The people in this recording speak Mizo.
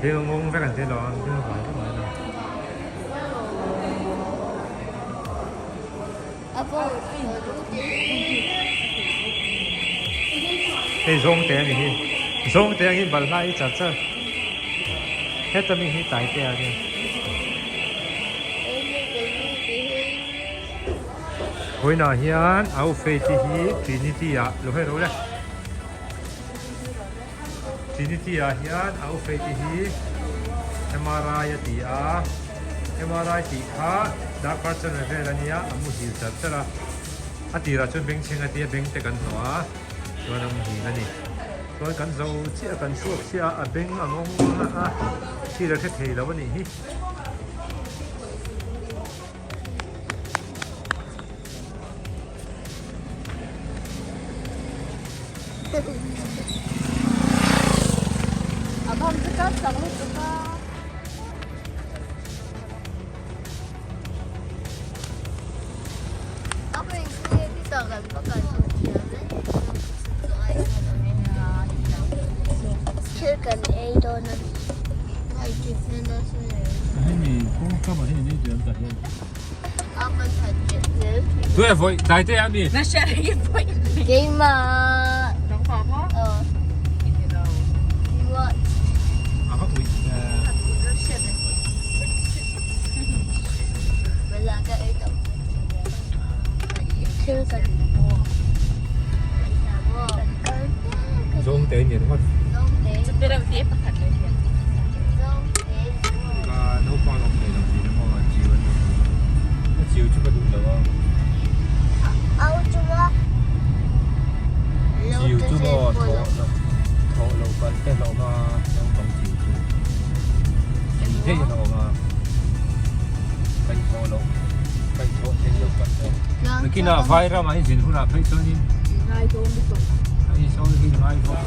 Beng a ngawng vek an ti lo a, beng a vai vek mai lo. Hei zawngte a ni hi, zawngte ang hi balhla hi char char, heta mi hi taite a nia. Vawiinah hian au Faith-i hi Trinity ah lo hei ro le. Trinity ah hian au Faith-i hi MRI a ti a, MRI tih kha darkar chanve vel a nia, a muhil char char a, a tirah chuan bengchheng a tia beng te kan hnawh a, chuan a muhil a ni. Chuan kan zo chiah kan chhuak chiah a, a beng a ngawng a, thil a hre thei lo a nih hi. Zawngte ni ringawt. Ka naupang awm thei lo tih emaw a chiu a ni. A chiu chu ka duh lo a. Chiu chu maw thawh lo thawh lo palh te hlawm a naupang chiu chu. Chiu daih a hlawm a. Kaihthawh loh kaihthawh theih loh palh te. Nakinah vairam ah i zin hunah phei chuanin Hei sawi hi ngai bawk.